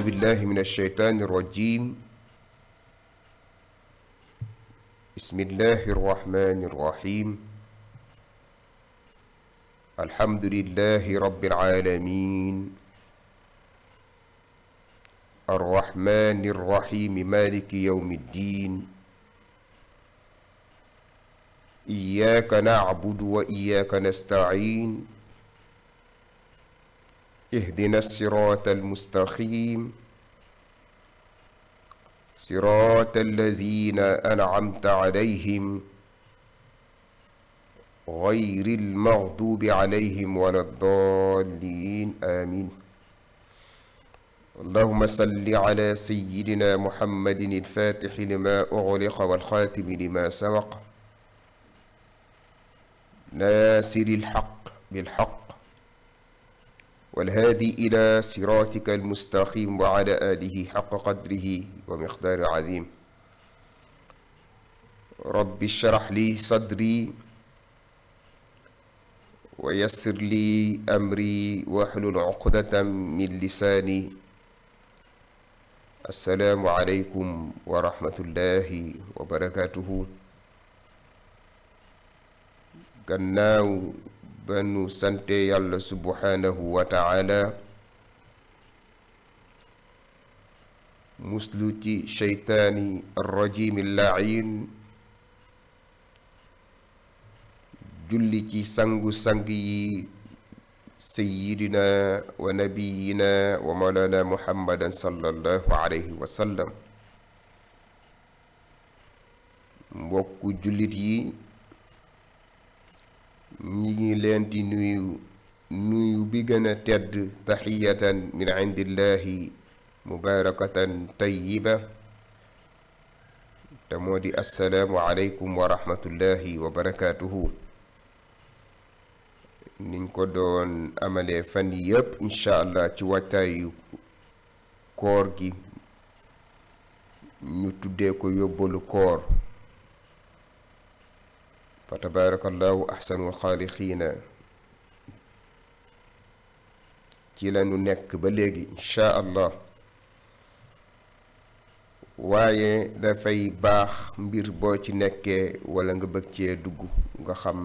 بالله من الشيطان الرجيم. بسم الله الرحمن الرحيم. الحمد لله رب العالمين، الرحمن الرحيم، مالك يوم الدين. إياك نعبد وإياك نستعين. اهدنا الصراط المستقيم، صراط الذين أنعمت عليهم غير المغضوب عليهم ولا الضالين، آمين. اللهم صل على سيدنا محمد الفاتح لما أغلق والخاتم لما سبق، ناصر الحق بالحق والهادي إلى صراطك المستقيم، وعلى آله حق قدره ومقدار عظيم. رب اشرح لي صدري ويسر لي أمري واحلل عقدة من لساني. السلام عليكم ورحمة الله وبركاته. gannaaw ba nu sante yàlla subhanahu wa taala, muslu ci sheytaani arrajimi llain, julli ci sangu-sang yi sayidina wa nabiyina wa mawlana muhammadan sallallahu alayhi wa sallam. mbokku jullit yi, ñi ngi leen di nuyu bi gën a tedd, taxiyatan min indillahi mubarakatan tayyiba, te moo di assalaamu aleykum wa rahmatullahi wa barakatuhu. niñ ko doon amalee fan yëpp incha allah ci wàccaayu koor gi, ñu tuddee ko yóbbalu koor. fa tabarakallahu ahsanul xaaliqiina ci la ñu nekk ba léegi incha allah. waaye dafay baax mbir boo ci nekkee wala nga bëgg cee dugg, nga xam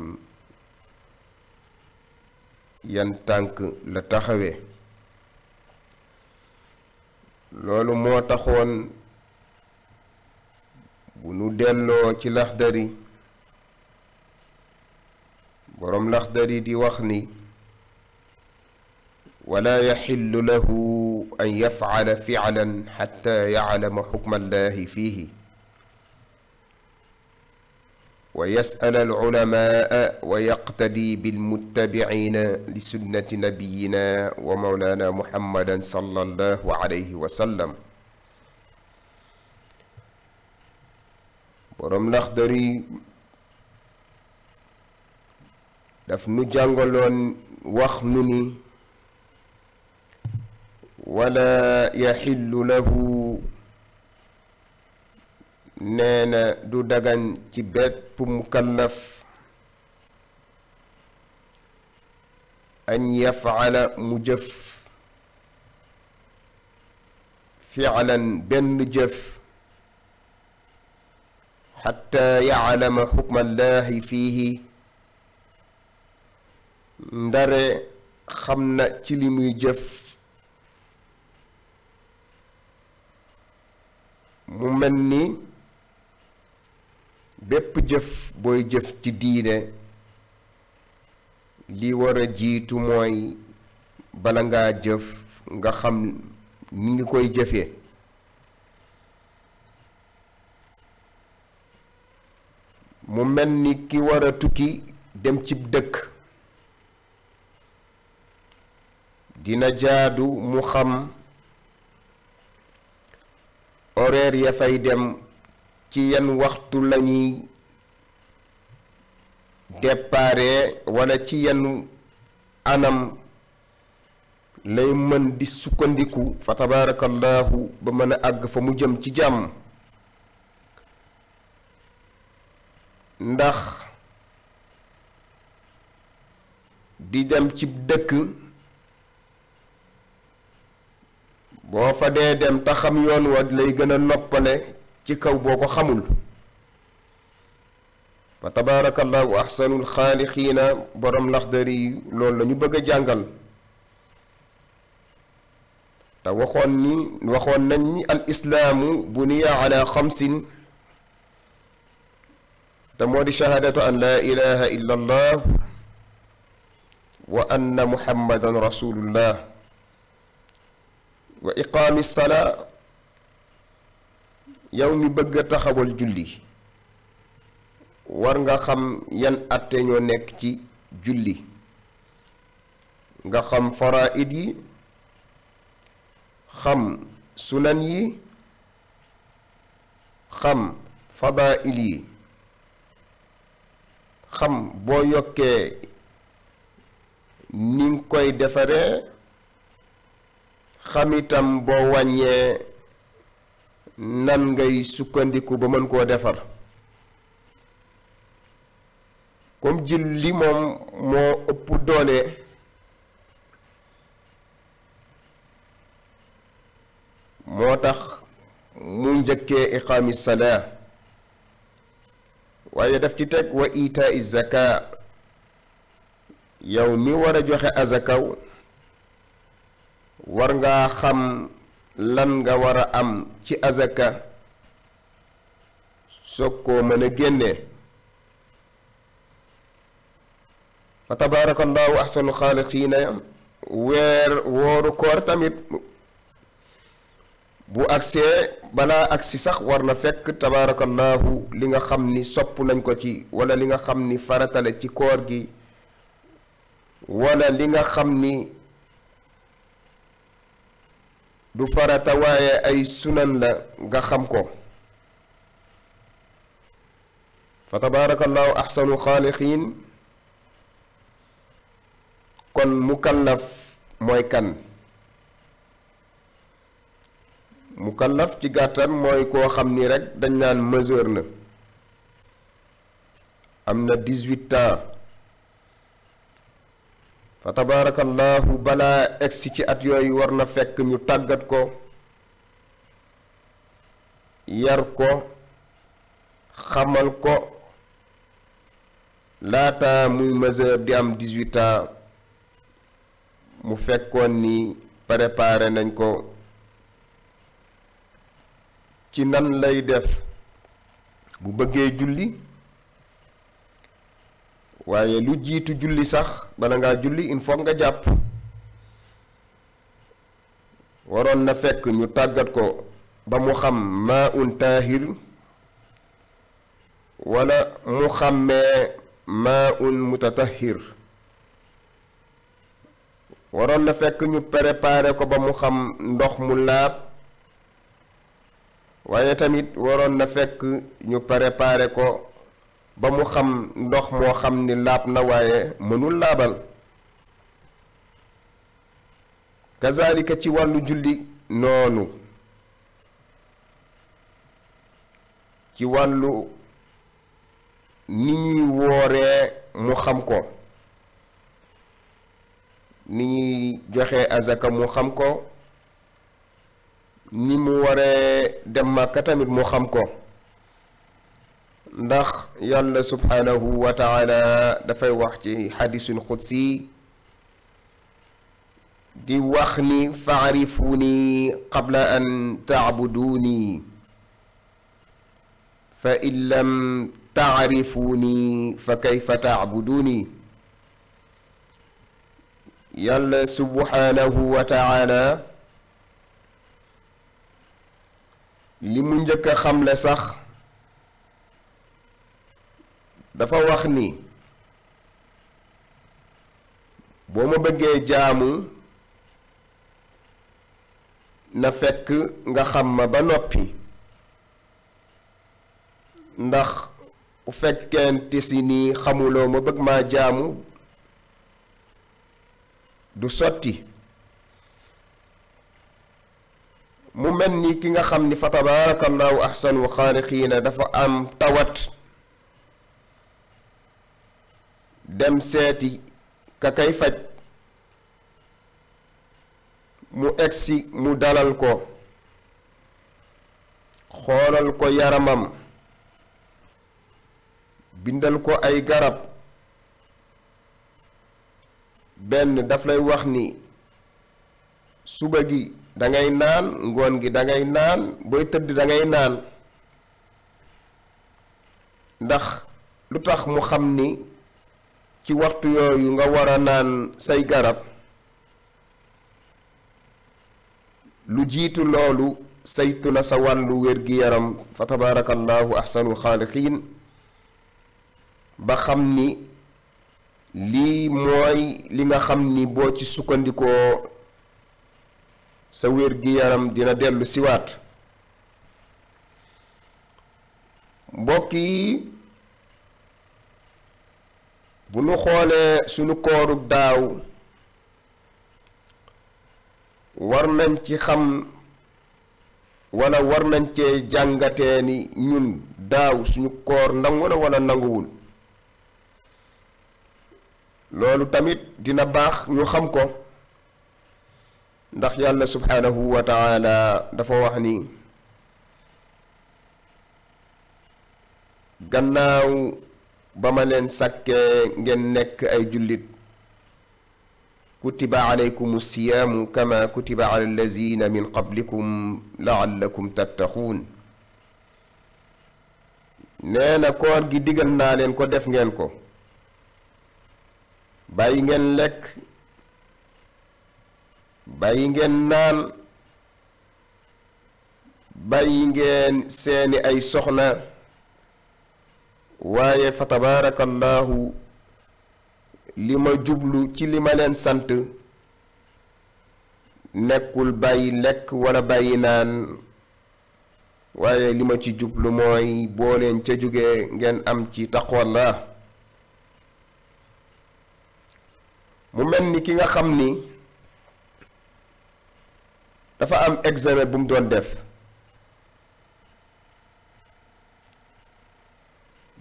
yan tànk la taxawee. loolu moo taxoon bu nu delloo ci Laxdari, boroom Laxdari di wax ni: wala yaxillu lahu an yafcala ficlan xatta yaclama xukma allahi fiihi wa yas'ala alculamaa wa yaqtadi bilmuttabiciina li sunnati nabiyina wa mawlana muhammadan sallallahu alayhi wa sallam. boroom Laxdari daf nu jàngaloon wax nu ni wala yaxillu lahu, nee na du dagan ci bépp mukallaf an yafala mu jëf fi'lan benn jëf xatta ya'lama xukma allahi fiihi, ndare xam na ci li muy jëf mu mel ni bépp jëf booy jëf ci diine, li war a jiitu mooy bala ngaa jëf nga xam ni ngi koy jëfee. mu mel ni ki war a tukki dem ci dëkk, dina jaadu mu xam horaire ya fay dem, ci yan waxtu lañuy dépare, wala ci yan anam lay mën di sukkandiku fa tabarakallahu ba mën a àgg fa mu jëm ci jàmm. ndax di dem ci dëkk boo fa dee dem te xam yoon wa lay gën a noppale ci kaw boo ko xamul. fa tabaarakallahu ahsanul xaaliqiina borom Laxdari loolu la ñu bëgg a jàngal. te waxoon nañ ni al islaamu buniya ala xamsin te moo di shahaadatu an laa ilaha illa allah wa anna muhammadan rasulullah wa iqaami salaa. yow mi bëgg a taxawal julli war nga xam yan atte ñoo nekk ci julli, nga xam faraid yi, xam sunan yi, xam fadail yi, xam boo yokkee ni nga koy defaree, xam itam boo wàññee nan ngay sukkandiku ba mën koo defar. comme julli moom moo ëpp doole moo tax mu njëkkee iqaami salaa, waaye daf ci teg wa itaa zaka. yow mi war a joxe azakaw war ngaa xam lan nga war a am ci azaka soog koo mën a génnee. fa tabaarakallahu ahsanu xaaliqiina wooru koor tamit bu agsee balaa agsi sax war na fekk tabaarakallahu li nga xam ni sopp nañ ko ci, wala li nga xam ni faratale ci koor gi, wala li nga xam ni du farata waaye ay sunan la nga xam ko. fa tabaarakallahu ahsanu xaaliqiin. kon mukallaf mooy kan? mukallaf ci gàttal mooy koo xam ni rek dañ naan majeur na, am na 18 ans. fa tabaarakallahu balaa egsi ci at yooyu war na fekk ñu tàggat ko, yar ko, xamal ko laata muy majeur di am 18 ans. mu fekkoon ni préparé nañ ko ci nan lay def bu bëggee julli, waaye lu jiitu julli sax bala ngaa julli il faut nga jàpp. waroon na fekk ñu tàggat ko ba mu xam maa un taahir wala mu xàmmee maa un mutatahhir. waroon na fekk ñu préparé ko ba mu xam ndox mu laab, waaye tamit waroon na fekk ñu préparé ko ba mu xam ndox moo xam ni laab na waaye mënul laabal. kazalika ci wàllu julli noonu, ci wàllu ni ñuy wooree mu xam ko, ni ñuy joxe azaka mu xam ko, ni mu waree dem Màkka tamit mu xam ko. ndax yàlla subhanahu wa taala dafay wax ci xadisul qudsi di wax ni faarifuni qabla an taabuduni fa in lam taarifuni fa kayfa taabuduni. yàlla subhanahu wa taala li mu njëkk a xamle sax dafa wax ni boo ma bëggee jaamu na fekk nga xam ma ba noppi, ndax bu fekkente si nii xamuloo ma bëgg maa jaamu du sotti. mu mel ni ki nga xam ni fa tabaarakallahu ahsanul xaaliqiina dafa am tawat, dem seeti ka kay faj, mu egsi mu dalal ko xoolal ko yaramam bindal ko ay garab benn daf lay wax ni suba gi dangay naan ngoon gi dangay naan booy tëdd dangay naan ndax lu tax mu xam ni ci waxtu yooyu nga war a naan say garab lu jiitu loolu saytu na sa wàllu wér-gi-yaram fa tabarakallahu ahsanul xaaliqiin ba xam ni lii mooy li nga xam ni boo ci sukkandikoo sa wér-gi-yaram dina dellu siwaat mbokk yi bu nu xoolee sunu kooru daaw war nañ ci xam wala war nañ cee jàngatee ni ñun daaw suñu koor nangu na wala nanguwul loolu tamit dina baax ñu xam ko ndax yàlla subhanahu wa taala dafa wax ni gannaaw ba ma leen sàkkee ngeen nekk ay jullit kutiba alaykum siyaamu kama kutiba ala allazina min qablikum laallakum tattaquun nee na koor gi digal naa leen ko def ngeen ko bàyyi ngeen lekk bàyyi ngeen naan bàyyi ngeen seeni ay soxna waaye fa tabarakallahu li ma jublu ci li ma leen sant nekkul bàyyi lekk wala bàyyi naan waaye li ma ci jublu mooy boo leen ca jógee ngeen am ci taqwallah mu mel ni ki nga xam ni dafa am examen bu mu doon def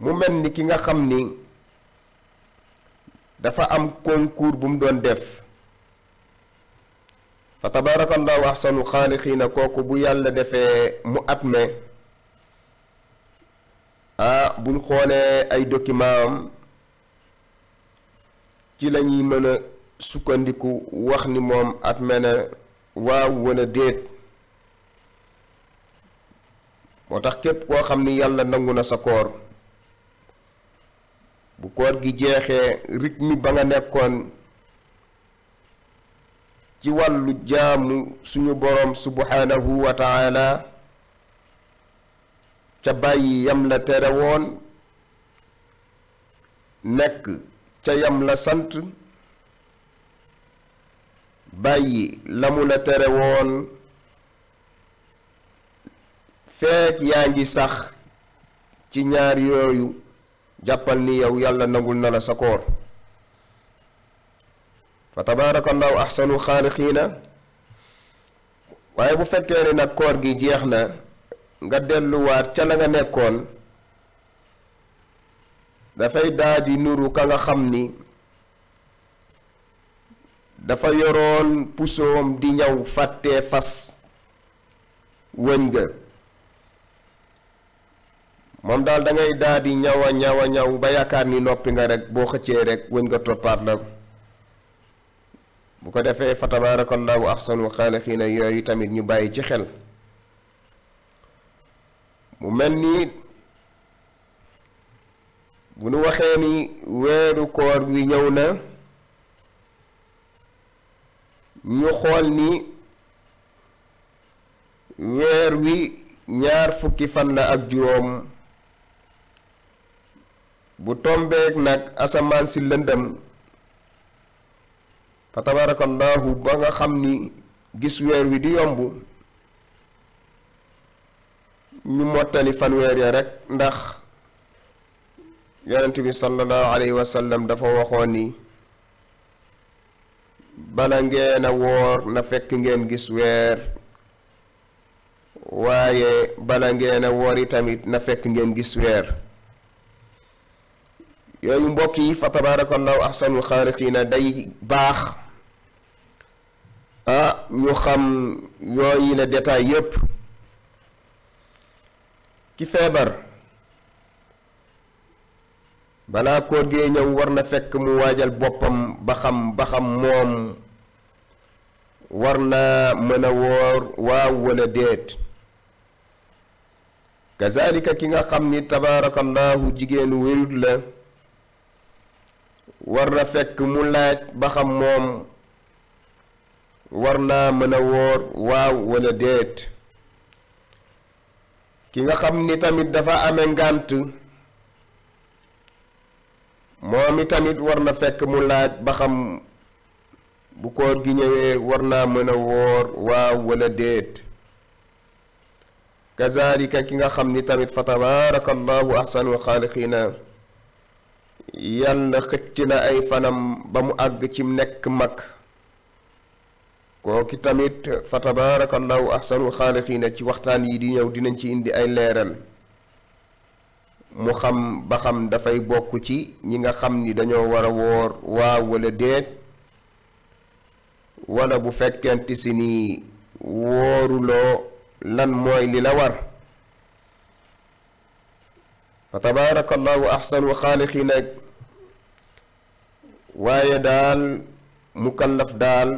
mu mel ni ki nga xam ni dafa am concours bu mu doon def fa tabarakallahu ahsanul xaaliqiina kooku bu yàlla defee mu atme buñ xoolee ay document am ci la ñuy mën a sukkandiku wax ni moom atme na waaw wala déet moo tax képp koo xam ni yàlla nangu na sa koor bu koor gi jeexee rythme ba nga nekkoon ci wàllu jaamu suñu boroom subhanahu wa taala ca bàyyi yam la tere woon nekk ca yam la sant bàyyi la mu la tere woon feek yaa ngi sax ci ñaar yooyu jàppal ni yow yàlla nangul na la sa koor fa tabarakallahu ahsanul xaaliqiina waaye bu fekkee ne nag koor gi jeex na nga delluwaat ca la nga nekkoon dafay daldi nuru ka nga xam ni dafa yoroon pusoom di ñaw fàttee fas wëñ ga moom daal da ngay daldi ñaw ba yaakaar ni noppi nga rek boo xëccee rek wëñ nga toppaat la bu ko defee fa tabarakallahu ahsanul xaaliqiina yooyu tamit ñu bàyyi ci xel mu mel ni bu nu waxee ni weeru koor wi ñëw na ñu xool ni weer wi 20 fan la ak juróom bu tombeek nag asamaan si lëndëm fa tabarakallahu ba nga xam ni gis weer wi di yomb ñu mottali fanweer ya rek ndax yonent bi sallallahu alayhi wa sallam dafa waxoon ni bala ngeen a woor na fekk ngeen gis weer waaye bala ngeen a woor yi tamit na fekk ngeen gis weer yooyu mbokk yi fa tabarakallahu ahsanul xaaliqiina day baax ñu xam yooyu la détail yépp. ki feebar balaa koor gee ñëw war na fekk mu waajal boppam ba xam moom war naa mën a woor waaw wala déet. kazalika ki nga xam ni tabaarakallahu jigéenu wérut la war na fekk mu laaj ba xam moom war naa mën a woor waaw wala déet. ki nga xam ni tamit dafa amee ngànt moom i tamit war na fekk mu laaj ba xam bu koor gi ñëwee war naa mën a woor waaw wala déet. kazalika ki nga xam ni tamit fa tabaarakallahu ahsanul xaaliqiina yàlla xëcc na ay fanam ba mu àgg ci nekk mag kooki tamit fa tabaarakallahu ahsanul xaaliqiina ci waxtaan yi di ñëw dinañ ci indi ay leeral mu xam ba xam dafay bokk ci ñi nga xam ni dañoo war a woor waaw wala déet, wala bu fekkente si ni wóoruloo lan mooy li la war. fa tabaarakallahu ahsanul xaaliqiina waaye daal mukallaf daal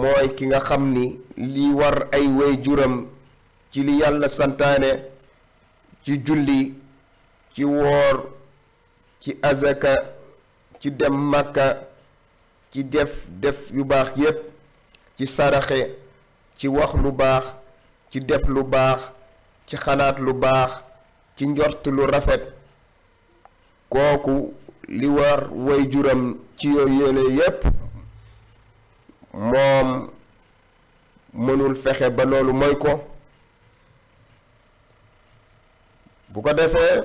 mooy ki nga xam ni li war ay way juram ci li yàlla santaane ci julli, ci woor, ci azaka, ci dem Makka, ci def yu baax yépp, ci saraxe, ci wax lu baax, ci def lu baax, ci xalaat lu baax, ci njort lu rafet. kooku li war way juram ci yooyu yépp moom mënul fexe ba loolu mooy ko. bu ko defee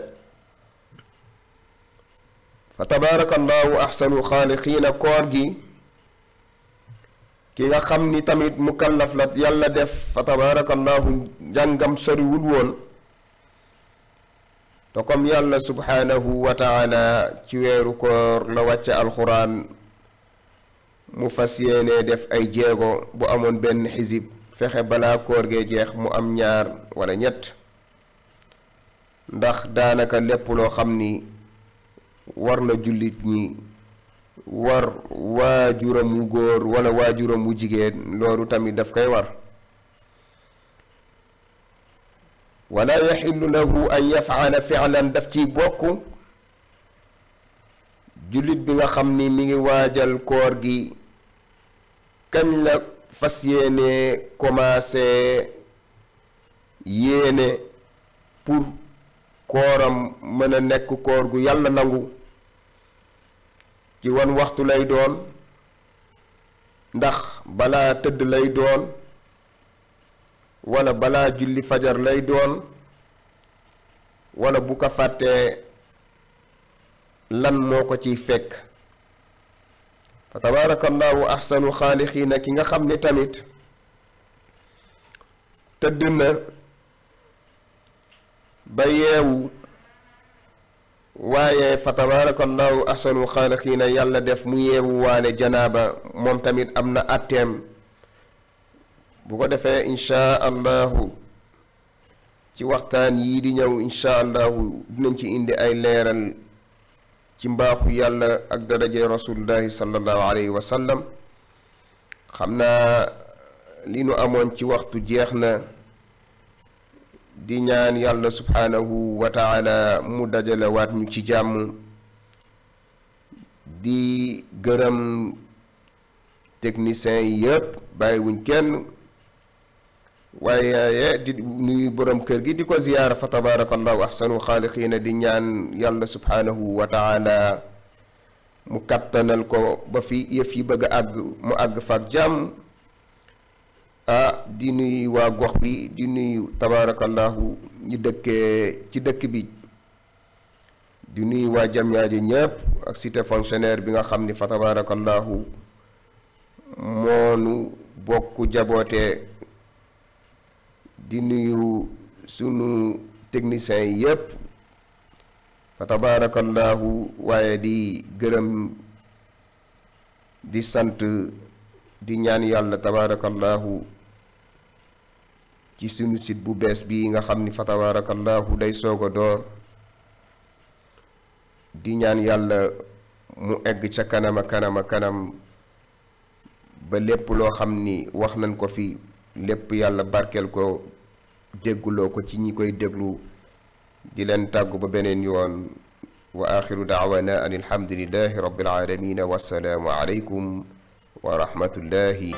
fa tabaarakallahu ahsanul xaaliqiina koor gi ki nga xam ni tamit mukallaf la yàlla def fa tabaarakallahu njàngam soriwul woon te comme yàlla subhaanahu wa taala ci weeru koor la wàcce alxuraan mu fas yéene def ay jéego bu amoon benn xisib fexe balaa koor gee jeex mu am 2 wala 3 ndax daanaka lépp loo xam ni war na jullit ñi war waajuram wu góor wala waajuram wu jigéen loolu tamit daf koy war. wala yaxillu lahu an yafala fi'lan daf ciy bokk jullit bi nga xam ni mi ngi waajal koor gi kañ la fas yéene commencé yéene pour kooram mën a nekk koor gu yàlla nangu, ci wan waxtu lay doon, ndax balaa tëdd lay doon wala balaa julli fajar lay doon, wala bu ko fàttee lan moo ko ciy fekk. fa tabaarakallahu ahsanu xaaliqiina ki nga xam ne tamit tëdd na ba yeewu waaye fa tabaarakallahu ahsanu xaaliqiina yàlla def mu yeewu waale janaaba, moom tamit am na atteem. bu ko defee inchaa allahu ci waxtaan yii di ñëw inchaa allahu dinañ ci indi ay leeral ci mbaaxu yàlla ak daraje rasulullahi sallallahu alayhi wa sallam. xam naa li nu amoon ci waxtu jeex na, di ñaan yàlla subhaanahu wa taala mu dajale waat ñu ci jàmm. di gërëm techniciens yi yëpp bàyyiwuñ kenn, waaye di nuyu borom kër gi di ko ziyaara fa tabaarakallahu ahsanul xaaliqiina, di ñaan yàlla subhaanahu wa taala mu kattanal ko ba fi yëf yi bëgg a àgg mu àgg fa ak jàmm. di nuyu waa gox bi, di nuyu tabaarakallahu ñu dëkkee ci dëkk bi, di nuyu waa Jamñaajo ñëpp ak cité fonctionnaire bi nga xam ni fa tabaarakallahu moonu bokk jaboote. di nuyu sunu techniciens yi yëpp fa tabaarakallahu, waaye di gërëm di sant di ñaan yàlla tabarakallahu ci sunu site bu bees bi nga xam ni fa tabarakallahu day soog a door di ñaan yàlla mu egg ca kanama kanam ba lépp loo xam ni wax nañ ko fi lépp yàlla barkeel ko dégguloo ko ci ñi koy déglu di leen tàggu ba beneen yoon wa axiru daawana an alhamdulillahi rabbil alamin wassalaamu alaykum wa rahmatullahi